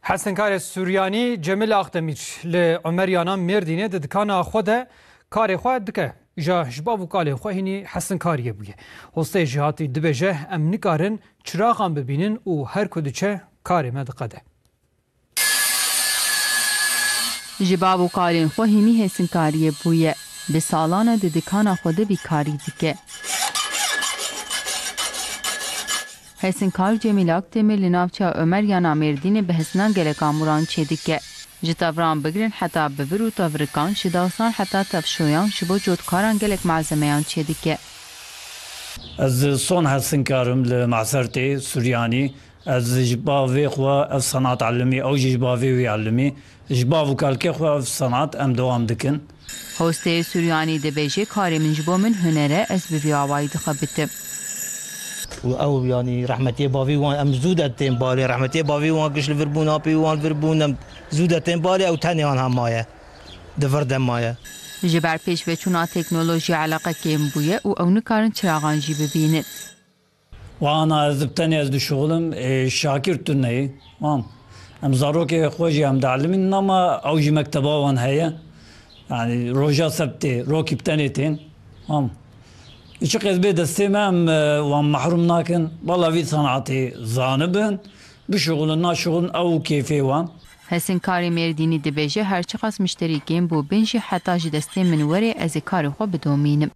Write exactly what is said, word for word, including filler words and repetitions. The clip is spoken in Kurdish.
Hesinkarê Suryanî Cemil Akdemîr li Omeryana Mêrdînê di dikana xwe de karê xwe dike. Ja ji bav û kalên xwe hînî hesinkariyê bûye. Hosteyê jêhatî dibêje, em nikarin çiraxan bibînin û her ku diçe karê me diqede. Ji bav û kalên xwe hînî hesinkariyê bûye. Bi salan e di dikana xwe de vî karî dike. Hesinkar Cemîl Akdemir li navçeya Omeryana Mêrdînê bi hesinan gelek amûran çêdike. Ji tevran bigirin heta bivir û tevrikan, ji dasan heta tevşoyan ji bo cotkaran gelek malzemeyan çêdike. Ez son hesinkar im li Masertê Suryanî. Ez ji bavê xwe ev senat elimî, ew jî ji bavê wî elimî. Ji bav û kalkê xwe ev senat em dewam dikin. Hosteyê Suryanî dibêje, karê min ji bo min huner e, ez bi vî awayî dixebitim. Û ew, yanî, rehmetiyê bavî wan, em zû de tên balê, rehmetiyê bavî wan giş li vir bûn, apê wan li vir bûn, em zû de tên balê, ew tenê wan hema ye, di vir de maye. Ji ber pêşveçûna teknolojiyê eleqe kêm bûye û ew nikarin çiraxan jî bibînin. Wana ez bi tenê ez dişuxilim, ê, Şakir Tuneyî. Wan. Em zarokê xwe jî em dialimînin ama ew jî mekteba wan heye. Yanî roja sebtê, rokî bi tenê tên. Wan. Çi qez bê destê me em, e, wan mehrum nakin. Wala vî sanatê zanibin, bişuxulin, naşuxulin, ew kêfê wan. Hesinkarê Mêrdînî dibêje, her çiqas mişterî kêm bû bin jî heta ji destê min were ez ê karê xwe bidomînim.